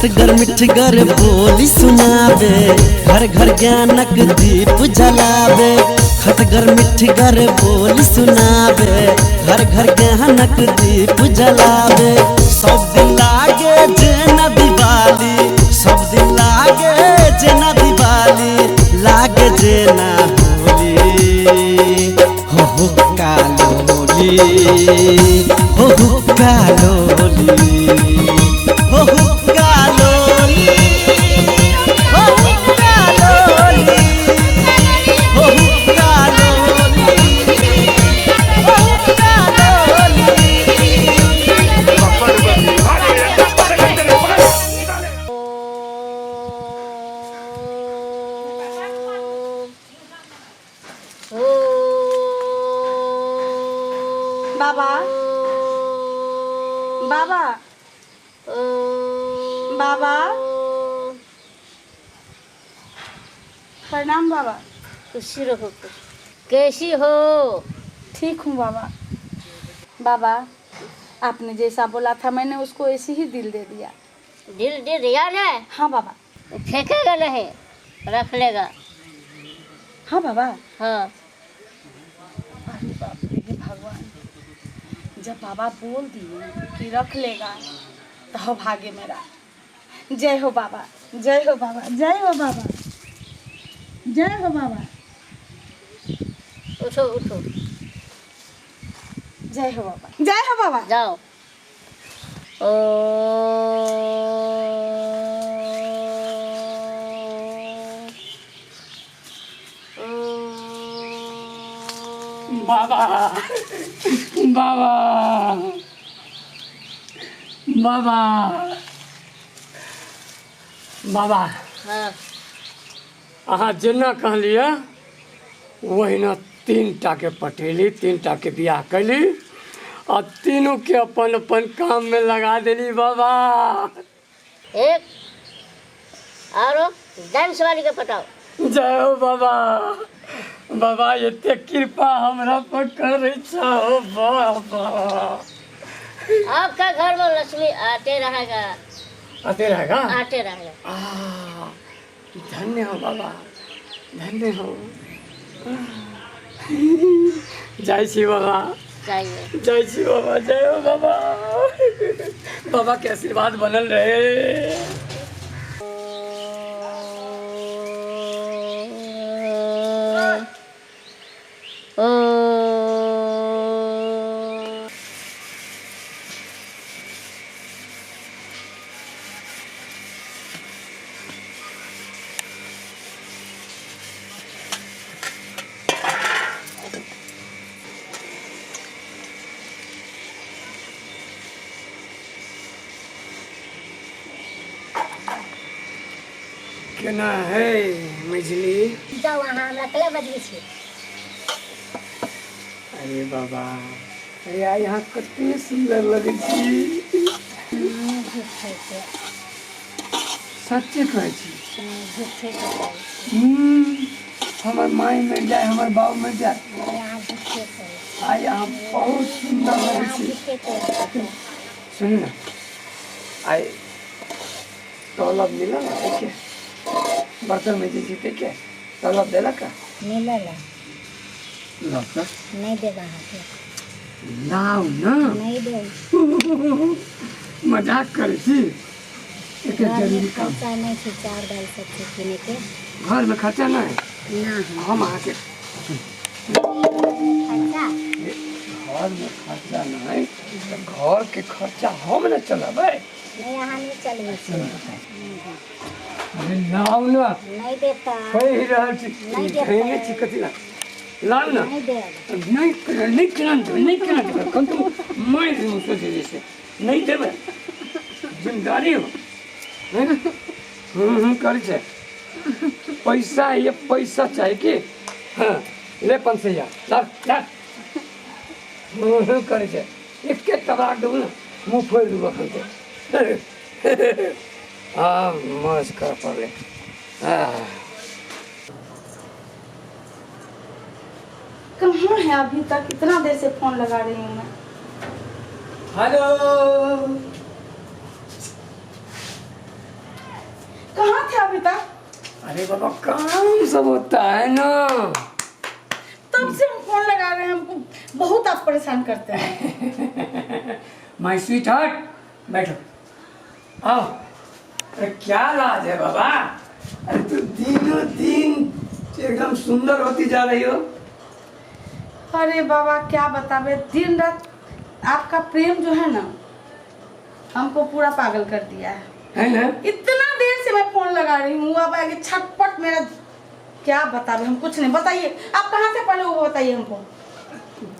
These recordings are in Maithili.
खटगर मिठगर बोली सुनावे, घर घर ज्ञानक दीप जलावे। खटगर मिठगर बोली सुनावे, घर घर ज्ञानक दीप जलावे। सब दिन लागे जेना दिवाली, सब दिन लागे जेना दिवाली, लागे जेना होली। हो हो कालोली, हो हो कालोली, हो हो कालोली, हो हो कालोली, हो हो कालोली, हो हो कालोली। बाबा, बाबा, बाबा, प्रणाम बाबा। खुशी रहो। कैसी हो? ठीक हूँ बाबा। बाबा, आपने जैसा बोला था मैंने उसको ऐसे ही दिल दे दिया। दिल दे दिया ना? हाँ बाबा। फेंकेगा नहीं, रख लेगा। हाँ बाबा। हाँ। अरे बाप रे, हे भगवान, जब बाबा बोल दिए कि रख लेगा तो हो भागे मेरा। जय हो बाबा, जय हो बाबा, जय हो बाबा, जय हो बाबा। उठो उठो। जय हो बाबा, जय हो बाबा। जाओ। ओ बाबा, बाबा, बाबा, बाबा। हाँ। अहाँ जेना कहलियै ओहिना तीन टाके पटेली, तीन टाके बियाह कैली आ तीनूके अपन अपन काममे लगा देली बाबा। एक आरो डांस वाली के पटाओ। जय हो बाबा। बाबा एते कृपा हमरा पर करै छहो बाबा। आपका घर में लक्ष्मी आते रहेगा। आते रहेगा? आते रहेगा। आ, धन्य हो बाबा, धन्य हो। जाइ छी बाबा। चाहिए। जय छी बाबा, जय हो बाबा। बाबा के आशीर्वाद बनल रहे। ओ केना है मझली? जाओ, अहाँ हमरा कला बजबै छी। अरे बाबा, अरे आइ यहाँ कते सुन्दर लगै छी। सच्चे कहै छी। हमर माय मरि जाय, हमर बाप मरि जाय, आइ अहाँ बहुत सुन्दर लगै छी। सुनू ने, आइ तलब मिलल के बर्तन में जे छी के तलब देलक? मिलल। लाउ तऽ। नहि देब अहाँके। लाउ ने। नहि देब। मजाक करै छी? एते घरमे जरूरी काम। खर्चा नहि छै चाउर दालि सब छै किनैके। घरमे खर्चा नहि? ना। हम अहाँके खर्चा। घरमे खर्चा नहि तऽ घरके खर्चा हम ने चलेबै। नहि, अहाँ नहि चलबै छी। अरे लाउ ने। नहि देब तऽ। कहि रहल छी। नहि देब। धैने छी कथी ला? लाउ ने। नहि देब। नहि, नहि, केना देबै? नहि, केना देबै? कम तो मारि देबै। सोचे जैसे नहि देबै, जिम्मेदारी हो नहीं ने। हूँ हूँ करै छै। पैसा, ये पैसा चाही कि? हाँ, ले 500। ला ला। हूँ हूँ करै छै। एके तबाक देबू ने, मुँह फोड़ि देबू एखन तो। हाँ, मौज कर पड़ले। हाँ। कहाँ है अभी तक? इतना देर से फोन लगा रही हूँ मैं। हेलो। कहाँ थे अभी तक? अरे बाबा काम सब होता है ना। तब से हम फोन लगा रहे हैं, हमको बहुत आप परेशान करते हैं। My sweet heart, बैठो आओ। अरे क्या राज है बाबा, अरे तू दिनों दिन एकदम सुंदर होती जा रही हो। अरे बाबा क्या बतावे, दिन रात आपका प्रेम जो है ना हमको पूरा पागल कर दिया है। है ना? इतना देर से मैं फोन लगा रही हूँ, अब आगे छटपट मेरा क्या बतावे, हम कुछ नहीं। बताइए आप कहाँ से, पहले वो बताइए हमको।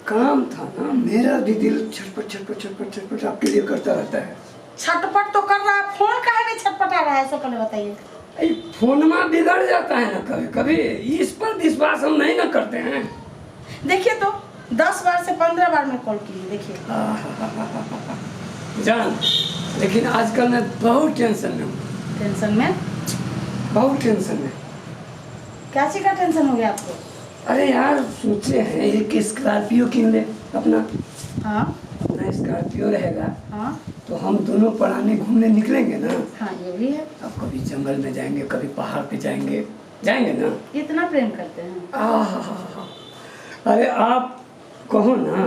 काम था ना, मेरा भी दिल छटपट छटपट छटपट छटपट आपके लिए करता रहता है। छटपट तो कर रहा है, फोन काहे नहीं छटपटा रहा है, सो पहले बताइए। फोनमा बिगड़ जाता है ना कभी कभी, इस पर विश्वास हम नहीं ना करते हैं। देखिए तो 10 बार से 15 बार मैं कॉल की, देखिए। जान, लेकिन आजकल मैं बहुत टेंशन में हूँ। टेंशन में? बहुत टेंशन में। क्या चीज का टेंशन हो गया आपको? अरे यार सोचे हैं एक स्कॉर्पियो किन ले अपना। हाँ। अपना स्कॉर्पियो रहेगा। हाँ। तो हम दोनों परानी घूमने निकलेंगे ना। हाँ ये भी है। अब कभी जंगल में जाएंगे, कभी पहाड़ पे जाएंगे, जाएंगे ना। इतना प्रेम करते हैं। आहा, अरे आप कहो ना,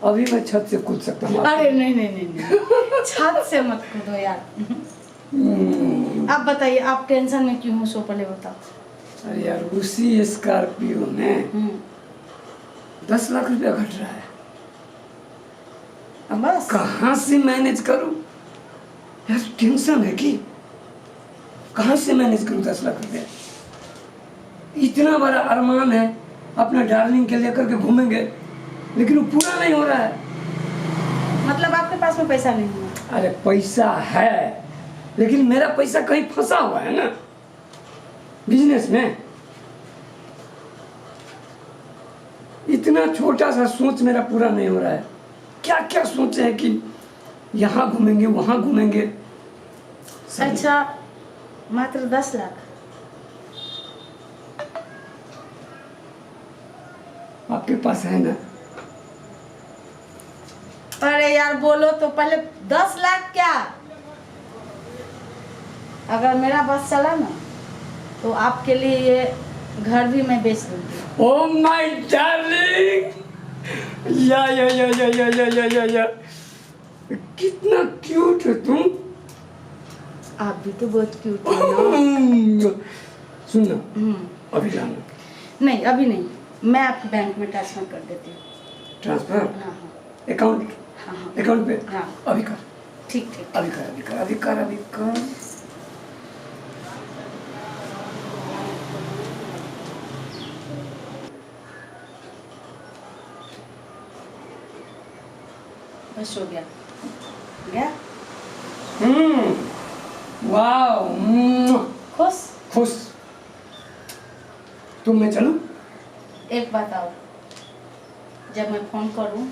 अभी मैं छत से कूद सकता हूँ। अरे नहीं नहीं नहीं नहीं, छत से मत कूदो यार। आप बताइए आप टेंशन में क्यों हो, सो पहले बताओ। अरे यार उसी स्कॉर्पियो में 10 लाख रुपया घट रहा है। अब बस कहाँ से मैनेज करूँ यार, टेंशन है कि कहाँ से मैनेज करूँ 10 लाख रुपया। इतना बड़ा अरमान है अपना डार्लिंग के लेकर के घूमेंगे, लेकिन वो पूरा नहीं हो रहा है। मतलब आपके पास में पैसा नहीं है? अरे पैसा है, लेकिन मेरा पैसा कहीं फंसा हुआ है ना बिजनेस में। इतना छोटा सा सोच मेरा पूरा नहीं हो रहा है। क्या क्या सोचे हैं कि यहाँ घूमेंगे वहाँ घूमेंगे। अच्छा मात्र 10 लाख? आपके पास है ना? अरे यार बोलो तो पहले 10 लाख क्या, अगर मेरा बस चला ना तो आपके लिए ये घर भी मैं बेच दूंगी। ओ my darling, या या या या या या या या या, कितना क्यूट हो तुम। आप भी तो बहुत क्यूट हो ना। सुन ना, अभी लाना। नहीं अभी नहीं, मैं आपके बैंक में ट्रांसफर कर देती हूँ। ट्रांसफर? हाँ हाँ। अकाउंट? हाँ हाँ। अकाउंट पे? हाँ। अभी कर। ठीक ठीक, अभी कर अभी कर अभी कर अभी कर। बस हो गया गया। वाओ, खुश? खुश। तुम मैं चलूं? एक बात आओ, जब मैं फोन करूं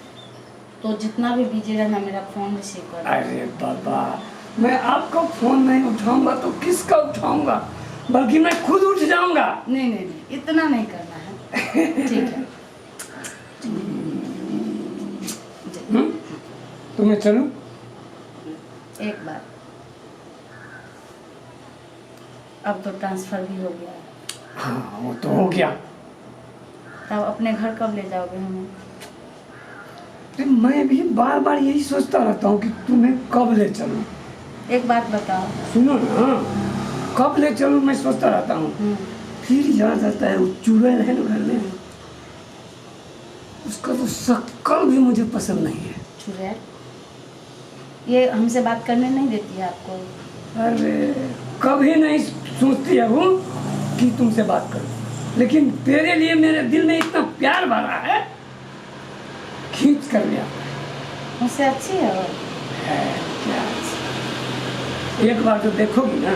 तो जितना भी बिजी रहना मेरा फोन रिसीव कर। अरे बाबा मैं आपका फोन नहीं उठाऊंगा तो किसका उठाऊंगा, बल्कि मैं खुद उठ जाऊंगा। नहीं नहीं नहीं, इतना नहीं करना है। ठीक है। तो मैं चलूं? एक बात, अब तो ट्रांसफर भी हो गया। हाँ वो तो हो गया। तब अपने घर कब ले जाओगे हमें? तो मैं भी बार बार यही सोचता रहता हूँ कि तुम्हें कब ले चलूँ। एक बात बताओ। सुनो ना, कब ले चलूँ मैं सोचता रहता हूँ। फिर याद आता है वो चुड़ैल है ना घर में, उसका तो शक्ल भी मुझे पसंद नहीं है। चुड़ैल ये हमसे बात करने नहीं देती है आपको? अरे कभी नहीं सोचती है वो कि तुमसे बात करूँ, लेकिन तेरे लिए मेरे दिल में इतना प्यार भरा है, खींच कर लिया। मुझसे अच्छी है वो? है क्या अच्छी। एक बार जो देखोगी ना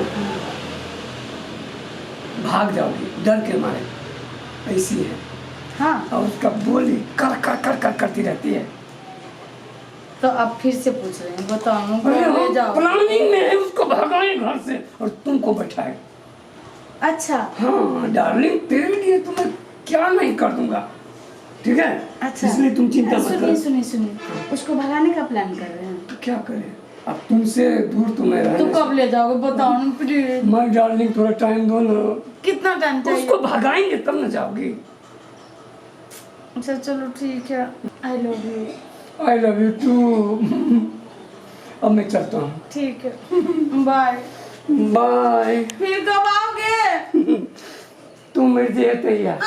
भाग जाओगी डर के मारे, ऐसी है। हाँ। और उसका बोली कर कर कर कर करती रहती है। तो अब फिर से पूछ रहे हैं, बताओ अरे ले जाओ। प्लानिंग में है उसको भगाए घर से और तुमको बैठाए। अच्छा। हाँ डार्लिंग तेरे लिए तुम्हें क्या नहीं कर दूंगा, ठीक है? अच्छा इसलिए तुम चिंता मत करो। सुनिए सुनिए सुनिए, उसको भगाने का प्लान कर रहे हैं। तो क्या करें? अब तुमसे दूर तो मैं रह तो नहीं कब ले जाओगे बताओ ना प्लीज। सकता। My darling थोड़ा टाइम दो ना। कितना टाइम चाहिए? उसको भगाएंगे तब ना जाओगी। अच्छा चलो ठीक है, I love you. I love you too. अब मैं चलता हूँ। ठीक है, बाय। बाय। फिर कब आओगे? तू मेरे लिए तैयार।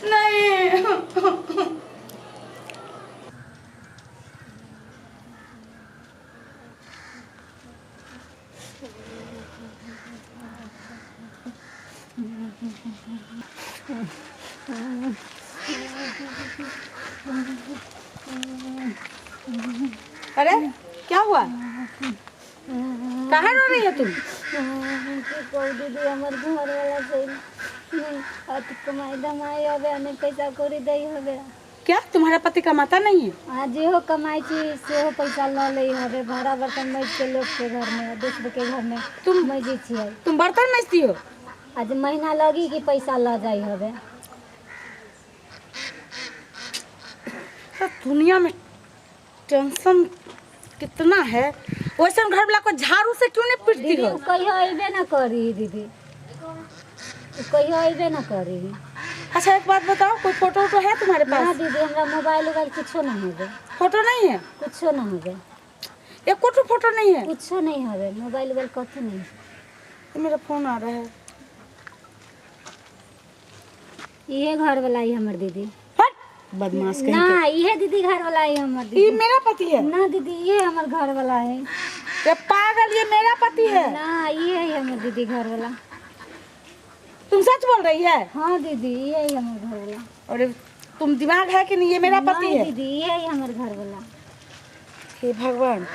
नहीं। अरे क्या हुआ, कहाँ रो रही है तुम? की कहू दीदी, हमर घर वाला से अथी कमाई धमाई हवे, नहि पैसा कौड़ी दै हवे। क्या तुम्हारा पति कमाता नहीं है? आ जेहो कमाई छी सेहो पैसा लऽ लै हवे। भाड़ा बर्तन मैज के लोक के घर में, दोसर के घर में तुम मजै छियै। तुम बर्तन मजती हो? आ जे महीना लगी कि पैसा लऽ जाइ हवे। तो दुनिया में टेंशन कितना है, वैसे घर वाला को झाड़ू से क्यों नहीं पीटती दीदी हो? उ कहियो अयबे न करी दीदी, उ कहियो अयबे न करी। अच्छा एक बात बताओ, कोई फोटो वोटो है तुम्हारे ना पास? दीदी, हमरा मोबाइल उबाइल कुछो न हवे। फोटो नहीं है? कुछो न हवे। एक तो फोटो नहीं है? कुछो नहीं हवे, मोबाइल उबाइल कथू नहीं। मेरा फोन आ रहा है। इहे घर वाला ही हमर दीदी। हट बदमाश कहीं ना इहे दीदी घर वाला ही हमर के। दीदी। ये मेरा पति है। ना दीदी, ये हमर घर वाला है। ये पागल, ये मेरा पति है। ना ये है हमर दीदी घर वाला। तुम सच बोल रही है? हाँ दीदी, ये है हमर घर वाला। अरे तुम दिमाग है कि नहीं? ये मेरा पति नहीं है। दीदी, ये है हमर घर वाला। हे भगवान,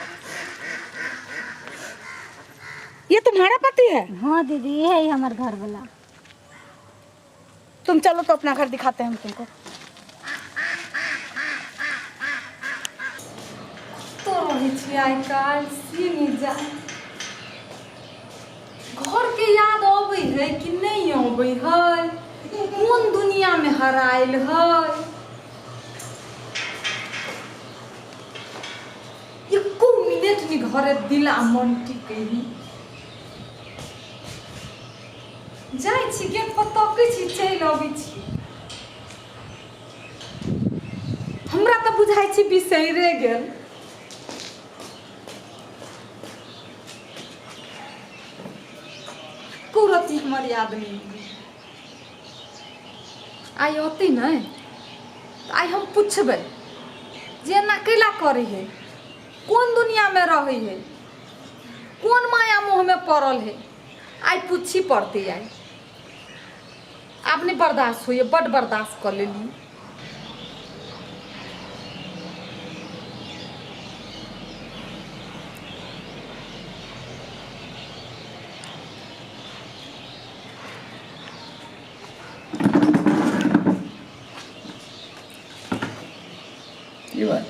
ये तुम्हारा पति है? हाँ दीदी, ये है हमर घर वाला। तुम चलो तो अपना घर दिखाते हैं हम तुमको। कतऽ रहै छी आइ काल्हि से नहि जाय। घरके याद अबै है कि नहि अबै है? कोन दुनियामे हरायल है? एको मिनट नहि घरे दिल आ मन टिकै है। जाइ छी गेट पर तकै छी, चलि अबै छी। हमरा तऽ बुझाइ छी बिसैरे गेल। एको रत्ती हमर याद नहि अबै। आइ औतै नहि तऽ आइ हम पुछबै जे एना कैला करै है, कोन दुनियामे रहै है, कोन माया मोहमे पड़ल है। आइ पूछी पड़तै। आइ आब नहि बर्दाश्त होइए, बड्ड बर्दाश्त कऽ लेली। की बात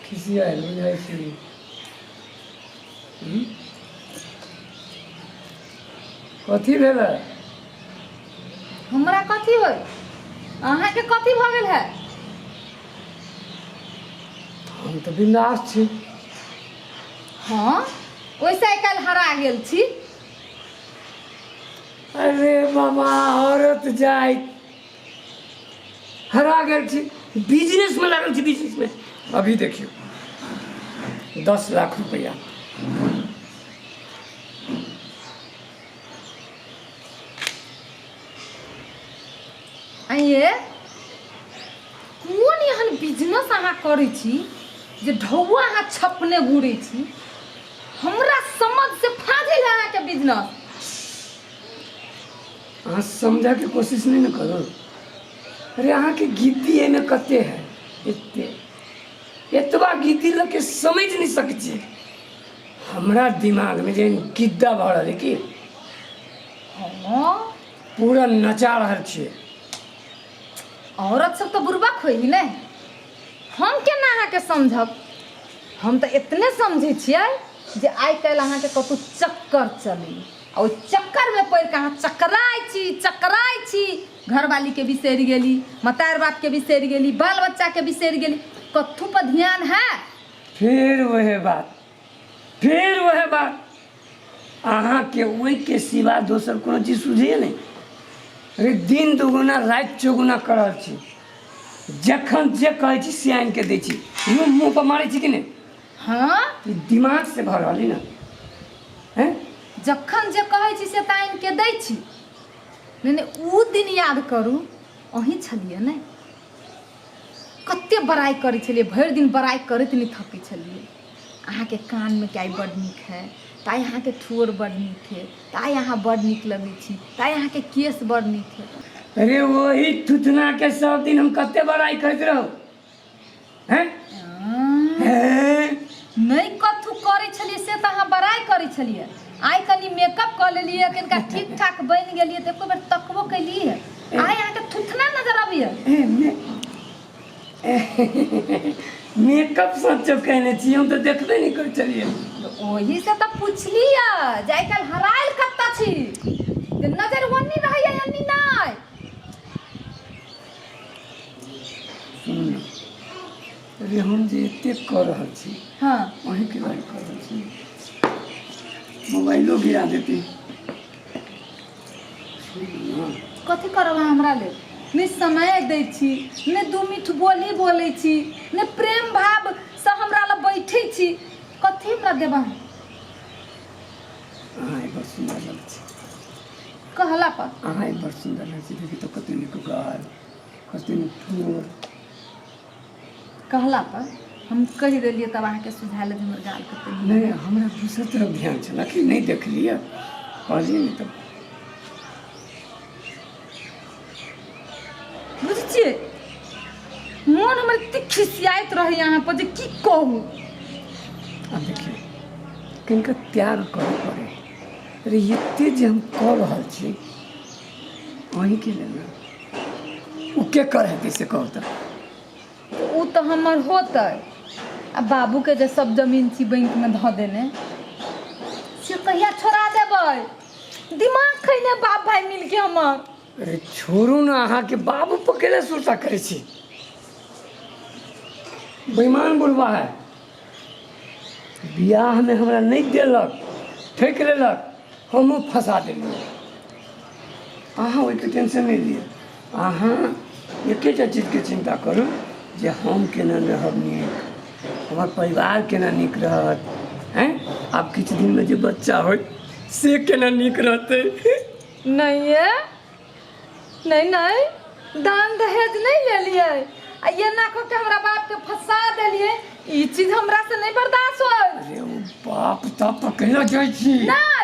खिसियायल बुझाइ छी? हम्म? कथी भेलै? हमरा कथी होय, अहाँके कथी भऽ गेल है? हम तऽ बिंदास छी। हँ, ओहिसँ आइ काल्हि हरा गेल छी। अरे बाबा, औरत जाइत हरा गेल छी। बिजनेसमे लागल छी, बिजनेसमे। अभी देखियौ, 10 लाख रुपैआ। आइए, कोन एहन बिजनेस अहाँ करै छी जे ढौआ अहाँ छपने घुरै छी? हमरा समझ से फाजिल है अहाँके बिजनेस। अहाँ समझऽके कोशिश नहि ने करू। अरे अहाँके गिद्दी एहिमे कते है? एते एतबा गिद्दी लऽ के समझि नहि सकै छियै। हमरा दिमागमे जे गिद्दा भऽ रहल है कि हँ, पूरा नचा रहल छियै। औरत सब तऽ बुड़बक होइ ही ने, हम केना अहाँके समझब? हम तऽ एतने समझै छियै जे आइ काल्हि अहाँके कतहु चक्कर चली। आ ओहि चक्करमे पड़ि कऽ अहाँ चकराइ छी, चकराइ छी। घरवालीके बिसरि गेली, मतार बापके बिसरि गेली, बाल बच्चाके बिसरि गेली, कथू पर ध्यान है? फेर वएह बात, फेर वएह बात। अहाँके ओहिके सिवा दोसर कोनो चीज सुझैए नहि। अरे दिन दुगुना राति चौगुना कऽ रहल छी, जखन जे कहै छी से आनि कऽ दै छी, मुँह मुँह पर मारै छी कि नहि? हाँ, ई दिमाग से भऽ रहल ने हैं। जखन जे कहै छी से तऽ आनि के दै छी। नहि नहि, ओ दिन याद करू, अहीं छलियै ने, कते बड़ाइ करै छलियै, भरि दिन बड़ाइ करैत नहि थकै छलियै। अहाँके कानमे के आइ बड्ड नीक है, तऽ आइ अहाँके ठोर बड्ड नीक है, तऽ आइ अहाँ बड्ड नीक लगै छी, तऽ आइ अहाँके केश बड्ड नीक है। अरे वही थुथना के सब दिन हम कते बड़ाइ करैत रहू हैं? हैं? नहि कथू करै छलियै से तऽ अहाँ बड़ाइ करै छलियै। आइ कनि मेकअप कऽ लेलियै, कनिका ठीक ठाक बनि गेलियै तऽ एको बेर तकबो केलियै? आइ अहाँके थुथना नजर अबैया। ए, मेकअप सचो कहने छी, हम तऽ देखबे नहि करै छलियै। ओही से तऽ पुछलियै जे आइ काल्हि हरायल कतऽ छी जे नजर ओन्नी रहैया एन्नी नहि। सुनू ने, अरे हम जे एतेक कऽ रहल छी, हाँ, अहीँके लायक कऽ रहल छी। मोबाइलो गिरा देती। कथी करब अहाँ हमरा लेल? नहि समय दै छी, नहि दू मीठ बोली बोलै छी, नहि प्रेम भावसँ हमरा लग बैठै छी, कथी हमरा देब अहाँ? अहाँ बड़ सुन्दर लगै छी। कहला पर अहाँ बड़ सुन्दर लगै छी। देखी तऽ कते नीक गाल, कते नीक ठोर। कहला पर हम कहि देलियै तब अहाँके सुझायल जे हमर गाल कते नीक। नहि, हमरा दोसर तरफ ध्यान छल कि नहि देखलियै, कहलियै ने तऽ। बुझै छियै, मोन हमर एते खिसियाइत रहैए अहाँ पर जे की कहू। आब देखियौ, कनिका त्याग करऽ पड़ै। अरे एते जे हम कऽ रहल छी अहीँके लेल ने, ओ के कर हेतै से कहू तऽ? ओ तऽ हमर होतै, आ बाबूके जे सब जमीन छी बैंकमे धऽ देने से कहिया छोड़ा देबै? दिमाग खैने बाप भाई मिलके हमर। अरे छोड़ू ने, अहाँके बाबू पर केले सुरता करै छी? बेईमान बुढ़वा है, बियाहमे हमरा नहि देलक, ठकि लेलक, हमहूँ फंसा देलियै। अहाँ ओहिके टेंशन नहि लिअ। अहाँ एकेटा चीजके चिन्ता करू जे हम केना रहब नीक, हमर परिवार केना नीक रहत। आँय, आब किछु दिनमे जे बच्चा होत से केना नीक रहतै। नहि ये, नहि नहि, दान दहेज नहि लेलियै आ एना कऽ के हमरा बापके फंसा देलियै, ई चीज हमरा से नहि बर्दाश्त होय। अरे ओ बाप तऽ पकड़लो जाइ छी। नहि।